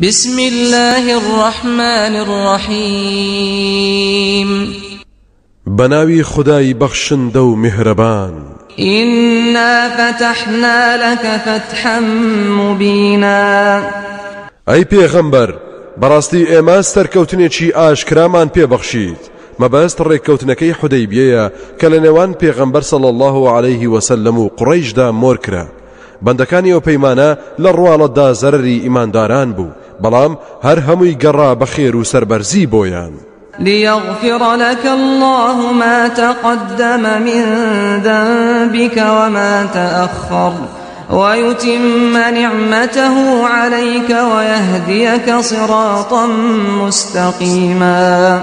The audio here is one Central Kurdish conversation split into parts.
بسم اللە الرحمن الرحیم. بەناوی خودای بەخشندە و میهرەبان. إنا فتحنا لك فتحا مبینا. ئەی پێغەمبەر بەڕاستی ئێمە سەرکەوتنێکی ئاشکرامان پێ بەخشیت، مەبەست ڕێککەوتنەکەی حودەیبیەیە کە لە نێوان پێغەمبەر صلی اللە علیه وسلم و قوڕەیشدا مۆر کرا. بەندەکانی ئەو پەیمانە لە ڕواڵەتدا زەرەری ئیمانداران بوو، بەڵام هەر هەمووی گەڕا بە خێر و سەربەرزی بۆیان. لیغفر لک اللە ما تقدم من ذنبک وما تأخر ویتم نعمته علیک ویهدیک صراطا مستقیما.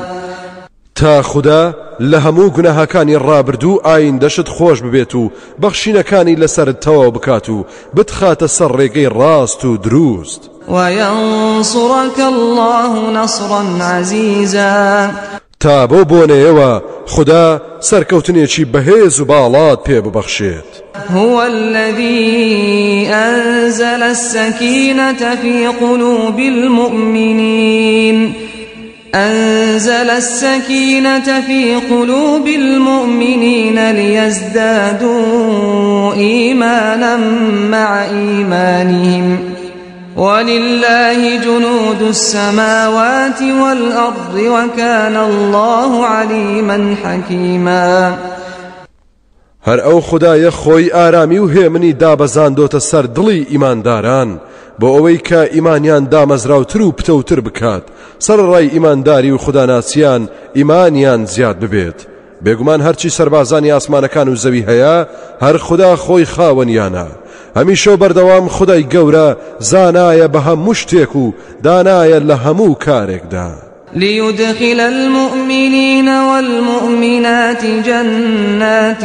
تا خودا لە هەموو گوناهەکانی ڕابردوو و ئایندەشت خۆش ببێت و بەخشینەکانی لەسەرت تەواو بکات و بتخاتە سەر ڕێگەی ڕاست و دروست. وینصرک اللە نصرا عزیزا. تا بەو بۆنەیەوە خودا سەرکەوتنێکی بەهێز و باڵات پێ ببەخشێت. هو الذی انزل السکینة فی قلوب المؤمنین أنزل السکینة فی قلوب المؤمنین لیزدادوا ایمانا مع ایمانهم ولله جنود السماوات والأرض وكان الله علیما حکیما. هەر ئەو خودایە خۆی ئارامی و هێمنی دابەزاندۆتە سەر دڵی ئیمانداران بۆ ئەوەی کە ئیمانیان دامەزراوتر و پتەوتر بکات، سەرەڕای ئیمانداری و خوداناسیان ئیمانیان زیاد ببێت. بێگومان هەرچی سەربازانی ئاسمانەکان و زەوی هەیە هەر خودا خۆی خاوەنیانە. هەمیشە و بەردەوام خودای گەورە زانایە بە هەموو شتێک و دانایە لە هەموو کارێکدا. لیدخل المومنین والمومنات جنات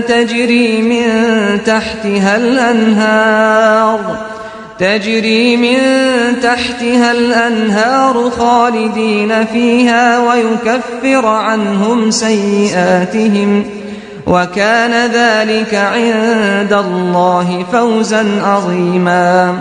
تجری من تحتها الانهار تجری من تحتها الانهار خالدین فیها ویکفر عنهم سیئاتهم وکان ذلک عند اللە فوزا عظیما.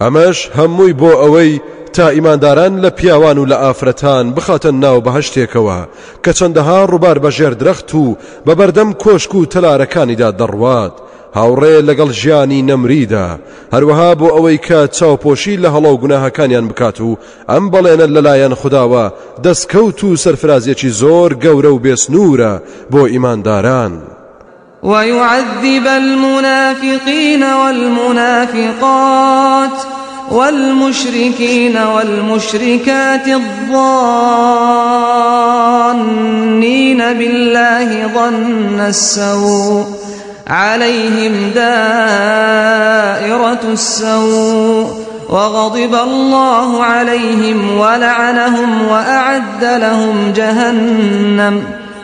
ئەمەش هەمووی بۆ ئەوەی تا ئیمانداران لە پیاوان و لە ئافرەتان بخاتە ناو بەهەشتێکەوە کە چەندەها ڕووبار بە ژێر درەخت و بە بەردەم کۆشک و تەلارەکانیدا دەڕوات هاوڕێ لەگەڵ ژیانی نەمریدا، هەروەها بۆ ئەوەی کە چاوپۆشی لە هەڵە و گوناهەکانیان بکات و ئەم بەڵێنە لەلایەن خوداوە دەستکەوت و سەرفرازیەکی زۆر گەورە و بێسنوورە بۆ ئیمانداران. ويعذب المنافقین والمنافقات والمشرکین والمشرکات الظانین بالله ظن السوء عليهم دائرة السوء وغضب الله عليهم ولعنهم وأعد لهم جهنم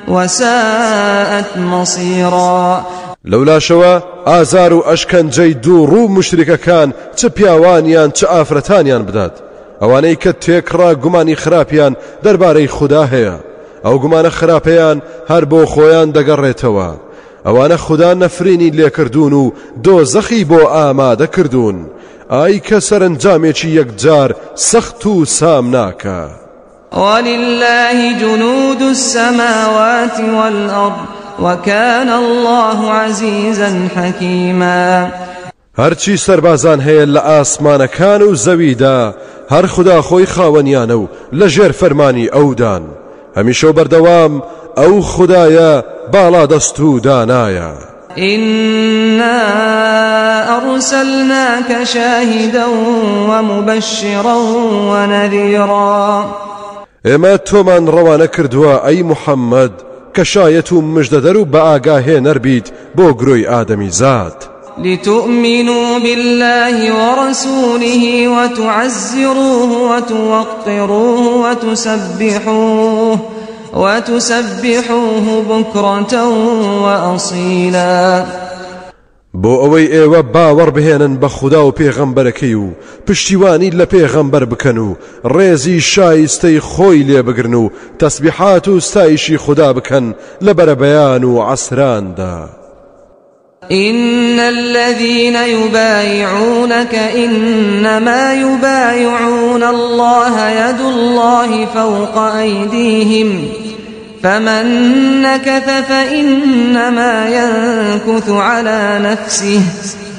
وساءت مصیرا. لەولاشەوە ئازار و ئەشکەنجەی دووڕوو موشریکەکان چ پیاوانیان چ ئافرەتانیان بدات، ئەوانەی کە تێکڕا گومانی خراپیان دەربارەی خودا هەیە، ئەو گومانە خراپەیان هەر بۆ خۆیان دەگەڕێتەوە، ئەوانە خودا نەفرینی لێکردوون و دۆزەخی بۆ ئامادە کردوون، ئای کە سەرەنجامێکی یەکجار سەخت و سامناکە. وللە جنود السماوات والارض وکان اللە عزیزا حکیما. هەرچی سەربازان هەیە لە ئاسمانەکان و زەویدا هەر خودا خۆی خاوەنیانە و لەژێر فەرمانی ئەودان، هەمیشە و بەردەوام ئەو خودایە باڵادەست و دانایە. إنا أرسلناک شاهدا ومبشرا ونذیرا. ئێمە تۆمان ڕەوانە کردووە ئەی محەممەد کە شایەت و مژدەدەر و بەئاگاهێنەر بیت بۆ گرۆی ئادەمیزاد. لتؤمنوا بالله ورسوله وتعزروه وتوقروه وتسبحوه وتسبحوه بکرة وأصیلا. بۆ ئەوەی ئێوە باوەڕ بهێنن بە خودا و پێغەمبەرەکەی و پشتیوانی لە پێغەمبەر بکەن و ڕێزی شایستەی خۆی لێ بگرن و تەسبیحات و ستایشی خودا بکەن لە بەرەبەیان و عەسراندا. إن الذين يبايعونك إنما يبايعون الله يد الله فوق أيديهم فمن نكث فإنما ينكث على نفسه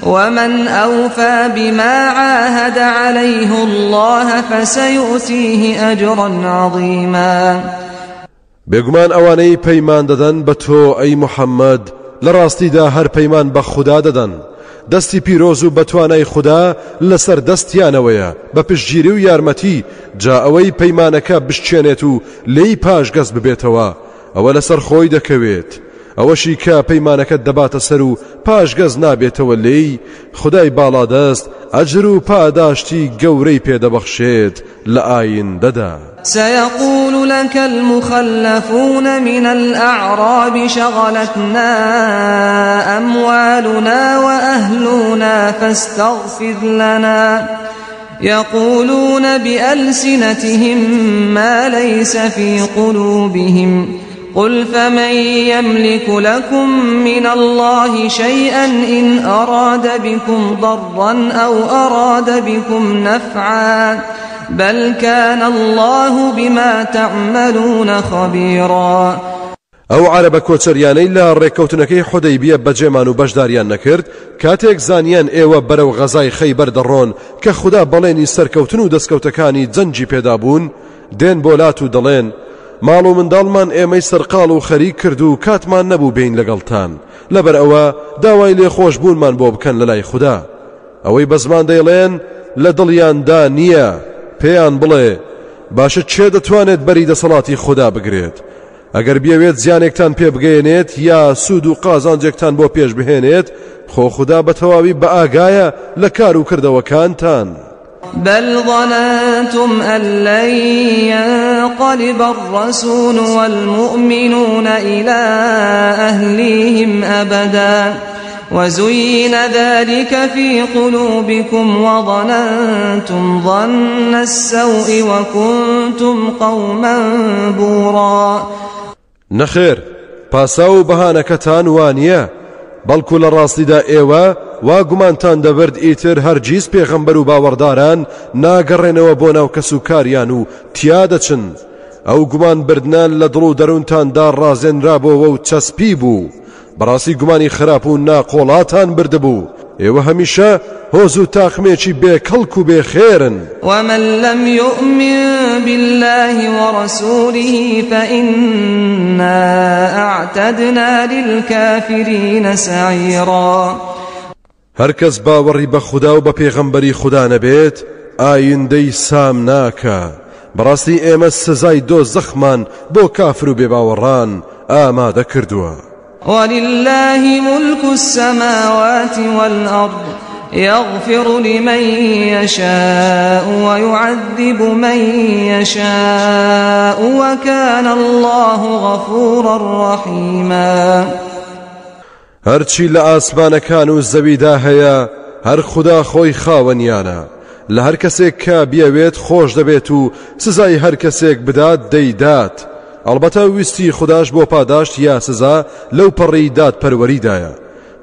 ومن أوفى بما عاهد عليه الله فسيؤتيه أجرا عظيما. بێگومان ئەوانەی پەیمان دەدەن بە تۆ ئەی محەممەد لە ڕاستیدا هەر پەیمان بە خودا دەدەن. دەستی پیرۆز و بەتوانای خودا لەسەر دەستیانەوەیە بە پشتگیری و یارمەتی، جا ئەوەی پەیمانەکە بشچێنێت و لێی پاشگەز ببێتەوە ئەوە لەسەر خۆی دەکەوێت. ئەوەشی کە پەیمانەکە دەباتە سەر و پاشگەز نابێتەوە لێی، خودای باڵادەست ئەجر و پاداشتی گەورەی پێدەبەخشێت لە ئایندەدا. سيقول لك المخلفون من الأعراب شغلتنا أموالنا وأهلنا فاستغفر لنا يقولون بألسنتهم ما ليس في قلوبهم قل فمن يملك لكم من الله شيئا إن أراد بكم ضرا أو أراد بكم نفعا بل كان الله بما تعملون خبيرا. ئەو عەرەبە کۆچەریانەی لە ڕێککەوتنەکەی حودەیبیە بەجێمان و بەشداریان نەکرد، کاتێک زانیان ئێوە بەرەو غەزای خەیبەر دەڕۆن کە خودا بەڵێنی سەرکەوتن و دەستکەوتەکانی جەنگی پێدابوون، دێن بۆ لات و دەڵێن ماڵ و منداڵمان ئێمەی سەرقاڵ و خەریک کرد و کاتمان نەبوو بێین لەگەڵتان، لەبەر ئەوە داوای لێخۆشبوونمان بۆ بکەن لەلای خودا. ئەوەی بە زمان دەیڵێن لە دڵیاندا نییە، پێیان بڵێ باشە کێ دەتوانێت بەری دەسەڵاتی خودا بگرێت؟ ئەگەر بیەوێت زیانێکتان پێ بگەیەنێت یا سوود و قازانجێکتان بۆ پێش بهێنێت، خۆ خودا بە تەواوی بە ئاگایە لە کار و کردەوەکانتان. بل ظننتم أن لن ينقلب الرسول والمؤمنون إلى أهليهم أبدا وزين ذلك في قلوبكم وظننتم ظن السوء وكنتم قوما بورا. نەخێر، پاساو و بەهانەکەتان وانییە، بەڵکو لە ڕاستیدا ئێوە وا گومانتان دەبرد ئیتر هەرگیز پێغەمبەر و باوەڕداران ناگەڕێنەوە بۆ ناو کەس و کاریان و تیا دەچن. ئەو گومان بردنە لە دڵ و دەروونتاندا ڕازێنرابۆوە و چەسپی بوو. بەڕاستی گومانی خراپ و ناقۆڵاتان بردبوو. ئێوە هەمیشە هۆز و تاقمێکی بێکەڵک و بێخێرن. ومن لم يؤمن بالله ورسوله فإنا أعتدنا للكافرين سعيرا. هەرکەس باوەڕی بە خودا و بە پێغەمبەری خودا نەبێت ئایندەی سامناکە. بەڕاستی ئێمە سزای دۆزەخمان بۆ کافر و بێباوەڕان ئامادە کردووە. ولله ملك السماوات والأرض يغفر لمن يشاء ويعذب من يشاء وكان الله غفورا رحيما. هەرچی لە ئاسمانەکان و زەویدا هەیە هەر خودا خۆی خاوەنیانە. لە هەر کەسێک کە بیەوێت خۆش دەبێت و سزای هەر کەسێک بدات دەیدات. ئەڵبەتە ویستی خوداش بۆ پاداشت یا سزا لەو پەڕی دادپەروەریدایە.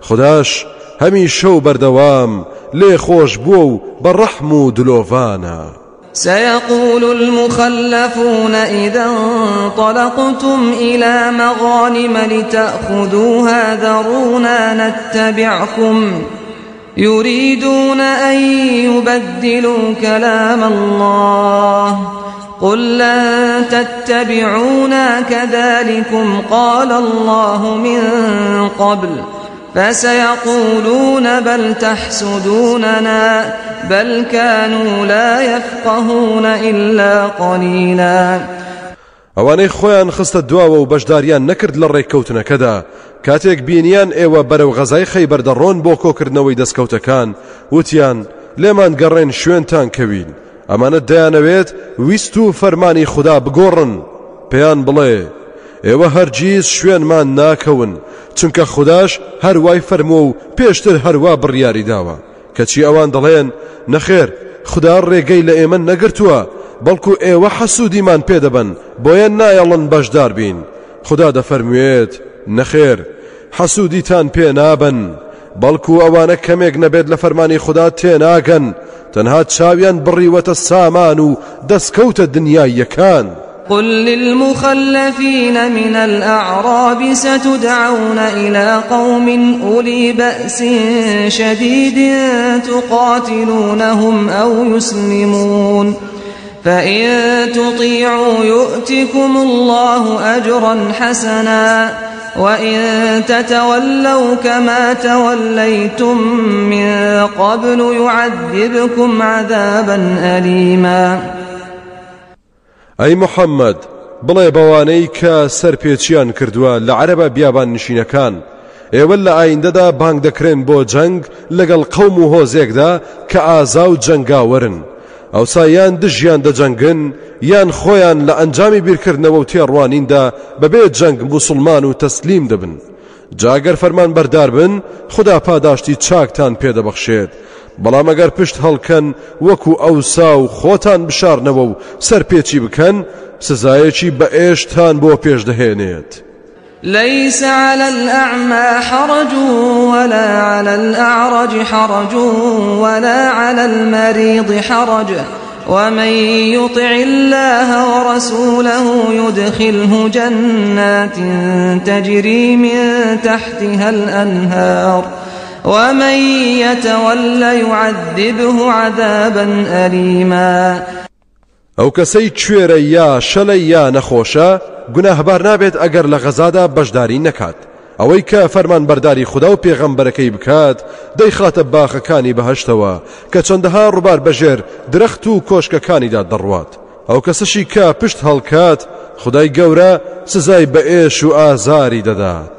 خوداش هەمیشە و بەردەوام لێ خۆش بووە و بە ڕەحم و دلۆڤانە. سيقول المخلفون إذا انطلقتم إلى مغانم لتأخذوها ذرونا نتبعكم يريدون أن يبدلوا كلام الله قل لن تتبعونا كذلكم قال الله من قبل فسيقولون بل تحسدوننا بل كانوا لا يفقهون إلا قليلا. ئەوانەی خۆیان خستە دواوە و بەشداریان نەکرد لە ڕێککەوتنەکەدا، کاتێک بینیان ئێوە بەرەو غەزای خەیبەر دەڕۆن بۆ کۆکردنەوەی دەستکەوتەکان، وتیان لێمان گەڕێن شوێنتان کەوین. ئەمانە دەیانەوێت ویست و فەرمانی خودا بگۆڕن. پێیان بڵێ ئێوە هەرگیز شوێنمان ناکەون، چونکە خوداش هەروای فەرمووە و پێشتر هەروا بڕیاری داوە. کەچی ئەوان دەڵێن نەخێر، خودا ڕێگەی لە ئێمە نەگرتووە، بەڵکو ئێوە حەسوودیمان پێدەبەن، بۆیە نایەڵن بەشدار بین. خودا دەفەرموێت نەخێر، حەسوودیتان پێ نابەن، بەڵکو ئەوانە کەمێک نەبێت لە فەرمانی خودا تێناگەن، تەنها چاویان بڕیوەتە سامان و دەستکەوتە دنیاییەکان. قل للمخلفين من الأعراب ستدعون إلى قوم أولي بأس شديد تقاتلونهم أو يسلمون فإن تطيعوا يؤتكم الله أجرا حسنا وإن تتولوا كما توليتم من قبل يعذبكم عذابا أليما. ئەی محەممەد، بڵێ بەوانەی کە سەرپێچیان کردووە لە عەرەبە بیابان نشینەکان، ئێوە لە ئایندەدا بانگ دەکرێن بۆ جەنگ لەگەڵ قەوم و هۆزێکدا کە ئازا و جەنگاوەرن، ئەوسا یان دژیان دەجەنگن یان خۆیان لە ئەنجامی بیرکردنەوە و تێڕوانیندا بەبێ جەنگ موسڵمان و تەسلیم دەبن. جا گەر فەرمانبەردار بن خودا پاداشتی چاکتان پێدەبەخشێت، بەڵام ئەگەر پشت هەڵکەن وەکو ئەوسا و خۆتان بشارنەوە و سەرپێچی بکەن سزایەکی بەئێشتان بۆ پێش دەهێنێت. ليس على الأعمى حرج ولا على الأعرج حرج ولا على المريض حرج ومن يطع الله ورسوله يدخله جنات تجري من تحتها الأنهار ومن يتول يعذبه عذابا أليما. ئەو کەسەی کوێرە یا شەلە یا نەخۆشە گوناهبار نابێت ئەگەر لە غەزادا بەشداری نەکات. ئەوەی کە فەرمانبەرداری خودا و پێغەمبەرەکەی بکات دەیخاتە باخەکانی بەهەشتەوە کە چەندەها ڕووبار بەژێر درەخت و کۆشکەکانیدا دەڕوات. ئەو کەسەشی کە پشت هەڵکات خدای گەورە سزای بەئێش و ئازاری دەدات.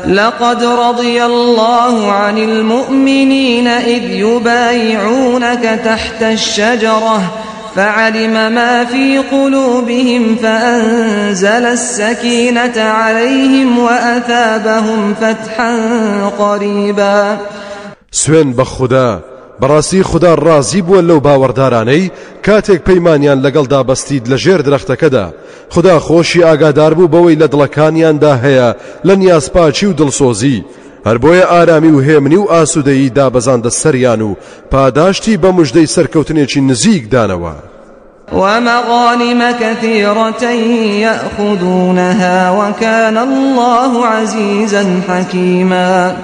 لقد رضي الله عن المؤمنين إذ يبايعونك تحت الشجرة فعلم ما في قلوبهم فأنزل السكينة عليهم وأثابهم فتحا قريبا. سوێن بە خودا، بەڕاستی خودا ڕازی بووە لەو باوەڕدارانەی کاتێک پەیمانیان لەگەڵدا بەستید لە ژێر درەختەکەدا. خودا خۆشی ئاگادار بوو بەوەی لە دڵەکانیاندا هەیە لە نیازپاکی و دڵسۆزی، هەر بۆیە ئارامی و هێمنی و ئاسوودەیی دابەزاندە سەریان و پاداشتی بە مژدەی سەرکەوتنێکی نزیک دانەوە. ومغانم كثيرة يأخذونها وكان الله عزيزا حكيما.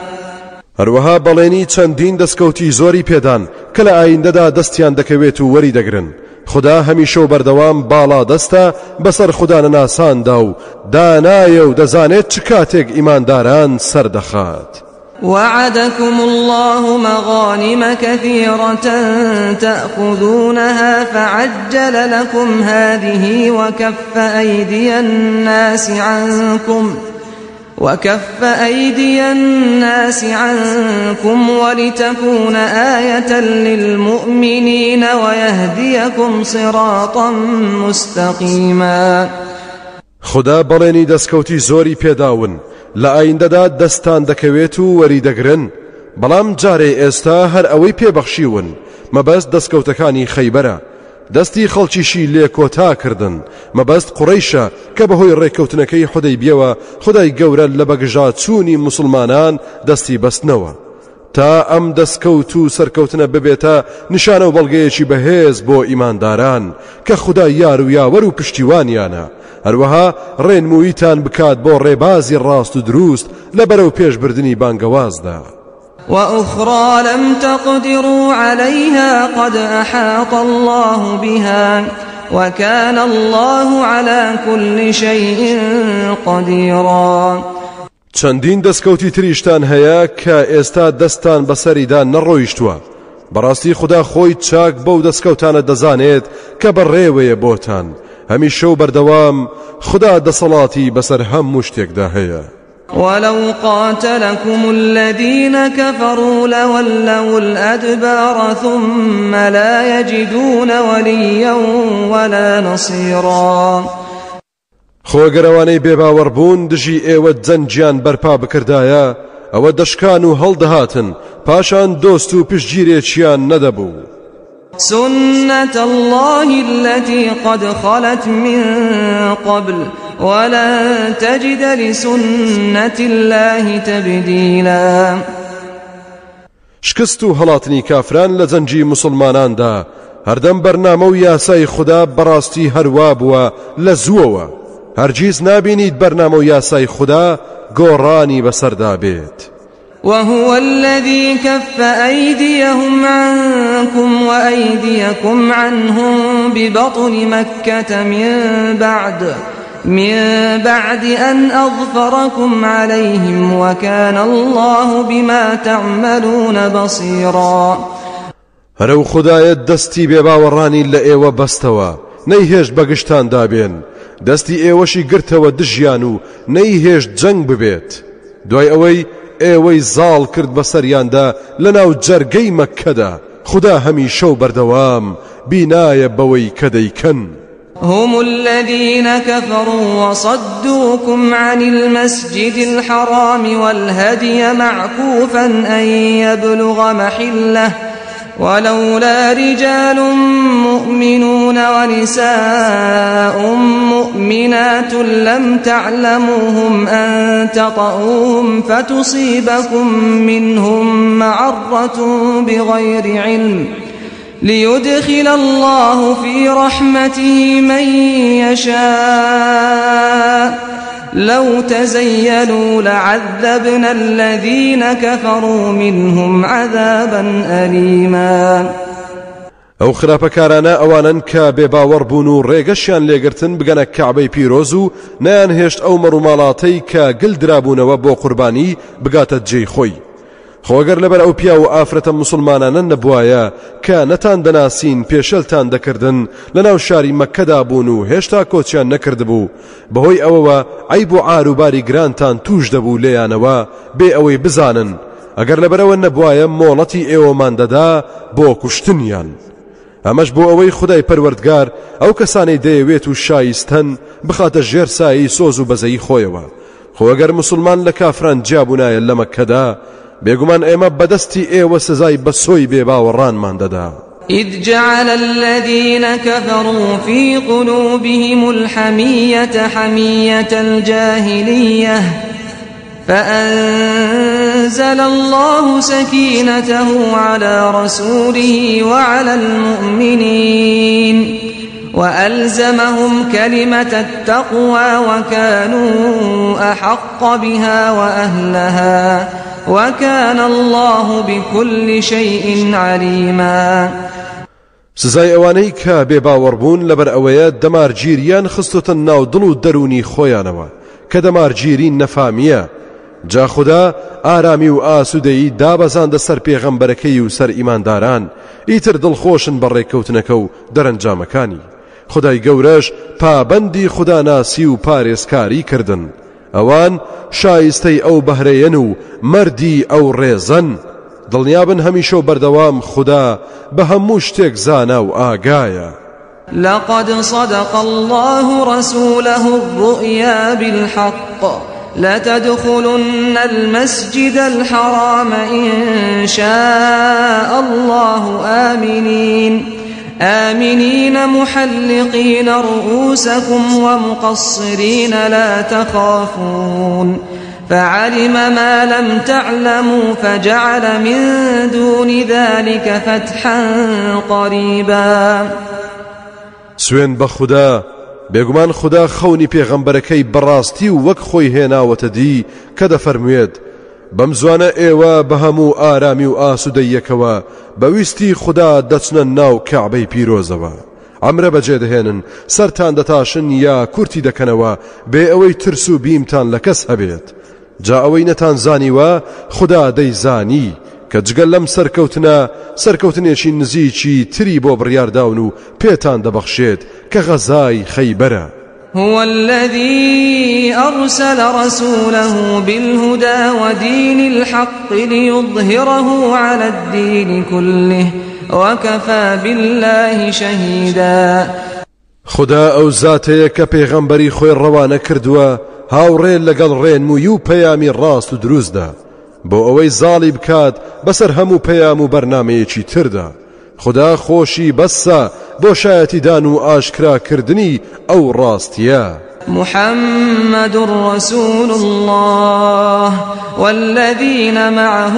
هەروەها بەڵێنی چەندین دەستکەوتی زۆری پێدان کە لە ئایندەدا دەستیان دەکەوێت و وەری دەگرن. خدا هەمیشە و بەردەوام باڵا دەستە بەسەر خودانە ناساندا و دانایە و دەزانێت چ کاتێک ئیمانداران سەردەخات. وعدكم الله مغانم كثيرة تأخذونها فعجل لكم هذه وكف أيدي الناس عنكم ولتكون آية للمؤمنين ويهديكم صراطا مستقيما. خدا بەڵێنی دەستکەوتی زۆری پێداون لە ئایندەدا دەستان دەکەوێت و وەری دەگرن، بەڵام جارێ ئێستا هەر ئەوەی پێبەخشیون، مەبەست دەستکەوتەکانی خەیبەرە. دەستی خەڵکیشی لێکۆتا کردن، مەبەست قوڕەیشە کە بەهۆی ڕێککەوتنەکەی حودەیبیەوە خدای گەورە لە بەگژا چوونی مسلمانان دەستی بەستنەوە تا ئەم دەستکەوت و سەرکەوتنە ببێتە نیشانە و بەڵگەیەکی بەهێز بۆ ئیمانداران کە خودای یار و یاوەر و پشتیوانیانە، هەروەها ڕێنمویتان بکات بۆ ڕێبازی ڕاست و دروست لە بەرەو پێشبردنی بانگەوازدا. وأخرى لم تقدروا عليها قد أحاط الله بها وكان الله على كل شيء قديرا. چەندین دەستکەوتی تریشتان هەیە کە ئێستا دەستان بەسەریدا نەڕۆیشتووە. بەڕاستی خدا خۆی چاک بەو دەستکەوتانە دەزانێت کە بەڕێوەیە بۆتان. هەمیشە و بەردەوام خدا دەسەڵاتی بەسەر هەموو شتێکدا هەیە. ولو قاتلكم الذين كفروا لولوا الأدبار ثم لا يجدون وليا ولا نصيرا. خۆگەرەوانەی بێباوەڕ بوون دژی ئێوە جەنگیان بەرپا بکردایە، ئەوە دەشکان و هەڵدەهاتن، پاشان دۆست و پشتگیرێکیان نەدەبوو. سنة الله التي قد خلت من قبل ولن تجد لسنة الله تبديلا. شکست و هەڵاتنی کافران لە جەنگی موسڵماناندا هەردەم بەرنامە و یاسای خودا بەڕاستی هەروا بووە لە زووەوە هەرگیز نابینیت بەرنامە و یاسای خودا گۆڕانی بەسەردا بێت. وهو الذي كف أيديهم عنكم وأيديكم عنهم ببطن مكة من بعد من بعد أن أظفركم عليهم وكان الله بما تعملون بصيرا. هەر ئەو خودایە دەستی بێباوەڕانی لە ئێوە بەستەوە، نەیهێشت بەگژتاندا بێن، دەستی ئێوەشی گرتەوە دژیان و نەیهێشت جەنگ ببێت، دوای ئەوەی ئێوەی زاڵ کرد بەسەریاندا لەناو جەرگەی مەککەدا، خودا هەمیشە و بەردەوام بینایە بەوەی کە دەیکەن. هم الذين كفروا وصدوكم عن المسجد الحرام والهدي معكوفا أن يبلغ محله ولولا رجال مؤمنون ونساء مؤمنات لم تعلموهم أن تطؤوهم فتصيبكم منهم معرة بغير علم ليدخل الله في رحمته من يشاء لو تزيلوا لعذبنا الذين كفروا منهم عذابا أليما. ئەو خراپەکارانە ئەوانەن کە بێباوەڕ بوون و ڕێگەشیان لێگرتن بگەنە کەعبەی پیرۆز و نەیانهێشت ئەو مەڕوماڵاتەی کە گل درابوونەوە بۆ قوربانی بگاتە جێی خۆی. خۆ گەر لەبەر ئەو پیاو و ئافرەتە موسڵمانانە نەبوایە کە نەتان دەناسین پێشێلتان دەکردن لەناو شاری مەککەدا بوون و هێشتا کۆچیان نەکردبوو بەهۆی ئەوەوە عەیب و عار و باری گرانتان تووش دەبوو لێیانەوە بێ ئەوەی بزانن ئەگەر لەبەرئەوە نەبوایە مۆڵەتی ئێوەمان دەدا بۆ کوشتنیان. ئەمەش بۆ ئەوەی خودای پەروەردگار ئەو کەسانەی دەیەوێت و شایستەن بخاتە ژێر سایەی سۆز و بەزەیی خۆیەوە خۆ ئەگەر موسڵمان لە کافران جیابوونایە لە مەککەدا بێگومان ئێمە بەدەستی ئێوە سزای بەسۆی بێباوەڕانمان دەدا. إذ جعل الذين كفروا في قلوبهم الحمية حمية الجاهلية فأنزل الله سكينته على رسوله وعلى المؤمنين وألزمهم كلمة التقوى وكانوا أحق بها وأهلها وكان الله بكل شيء عليما. سزای ئەوانەی کە بێ باوەڕ بوون لەبەر ئەوەیە دەمارگیریان خستۆتە ناو دڵ و دەروونی خۆیانەوە کە دەمارگیری نەفامییە، جا خودا ئارامی و ئاسوودەیی دابەزاندە سەر پێغەمبەرەکەی و سەر ئیمانداران، ئیتر دڵخۆشن بە ڕێککەوتنەکە و دەرەنجامەکانی، خودای گەورەش پابەندی خوداناسی و پارێزکاری کردن، ئەوان شایستەی ئەو بەهرەیەن و مەردی ئەو ڕێزەن، دڵنیابن هەمیشە و بەردەوام خودا بە هەموو شتێک زانا و ئاگایە. لقد صدق اللە رسوله الرؤیا بالحق لتدخلن المسجد الحرام إن شاء الله آمنين آمنين محلقين رؤوسكم ومقصرين لا تخافون فعلم ما لم تعلموا فجعل من دون ذلك فتحا قریبا. سوێند بە خودا بێگومان خودا خەونی پێغەمبەرەکەی بەڕاستی و وەک خۆی هێناوەتە دی کە دەفەرموێت بەم زوانە ئێوە بە هەموو ئارامی و ئاسوودەیەکەوە بە ویستی خودا دەچنە ناو کەعبەی پیرۆزەوە عەمرە بەجێ دەهێنن سەرتان دەتاشن یا کورتی دەکەنەوە بێ ئەوەی ترس و بیمتان لە کەس هەبێت جا ئەوەی نەتانزانیوە خودا دەیزانی کە جگە لەم سەرکەوتنە سەرکەوتنێکی نزیکی تری بۆ بڕیارداون و پێتان دەبەخشێت کە غەزای خەیبەرە. هو الذي أرسل رسوله بالهدى ودين الحق ليظهره على الدين كله وكفى بالله شهيدا. خودا ئەو زاتەیە کە پێغەمبەری خۆی ڕەوانە کردووە هاوڕێ لەگەڵ ڕێنمووی و پەیامی ڕاست و دروستدا بۆ ئەوەی زاڵی بکات بەسەر هەموو پەیام و بەرنامەیەکی تردا خودا خۆشی بەسە بۆ شایەتیدان و ئاشکراکردنی ئەو ڕاستیە. محمد رسول الله والذين معه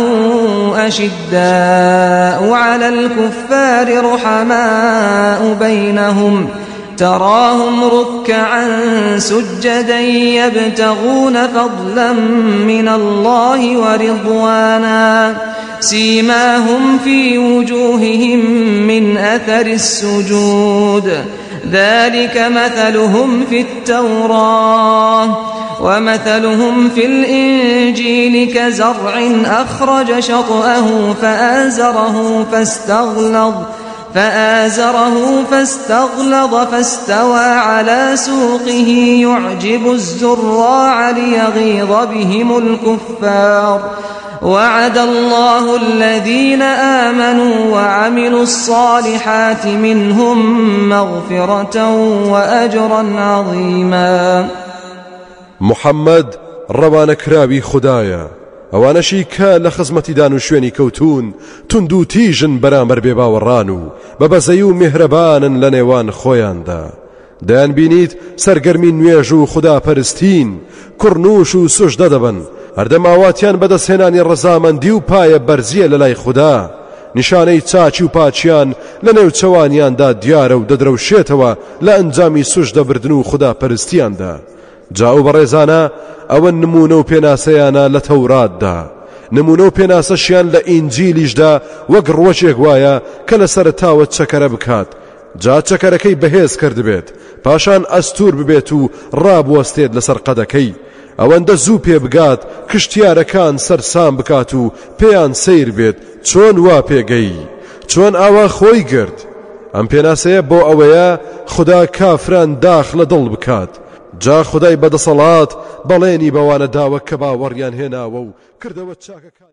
أشداء على الكفار رحماء بينهم تراهم ركعا سجدا يبتغون فضلا من الله ورضوانا سيماهم في وجوههم من أثر السجود ذلك مثلهم في التوراة ومثلهم في الإنجيل كزرع أخرج شطأه فآزره فاستغلظ فآزره فاستغلظ فاستوى على سوقه يعجب الزراع ليغيظ بهم الكفار وعد الله الذين آمنوا وعملوا الصالحات منهم مغفرة وأجرا عظيما. محەممەد ڕەوانەکراوی خودایە، ئەوانەشی کە لە خزمەتیدان و شوێنی کەوتوون توندوتیژن بەرامبەر بێباوەڕان و بە بەزەیی و میهرەبانن لە نێوان خۆیاندا. دەیانبینیت سەرگەرمی نوێژ و خوداپەرستین، کوڕنووش و سوژدە دەبەن، هەردەم ئاواتیان بەدەستهێنانی ڕەزامەندی و پایە بەرزییە لەلای خودا، نیشانەی چاکی و پاکیان لە نێوچەوانیاندا دیارە و دەدرەوشێتەوە لە ئەنجامی سوژدە بردن و خوداپەرستیاندا. جا ئەو بەڕێزانە ئەوە نموونە و پێناسەیانە لە تەوراتدا، نموونە و پێناسەشیان لە ئینجیلیشدا وەک ڕوەکێک وایە کە لە سەرەتاوە چەکەرە بکات، جا چەکەرەکەی بەهێز کردبێت، پاشان ئەستوور ببێت و ڕابوەستێت لەسەر قەدەکەی، ئەوەندە زوو پێ بگات کشتیارەکان سەرسام بکات و پێیان سەیر بێت چۆن وا پێگەیی، چۆن ئاوا خۆی گرت. ئەم پێناسەیە بۆ ئەوەیە خودا کافران داخ لە دڵ بکات، جا خودای بەدەسەڵات بەڵێنی بەوانە داوە کە باوەڕیان هێناوە و کردەوە چاکەکانیان.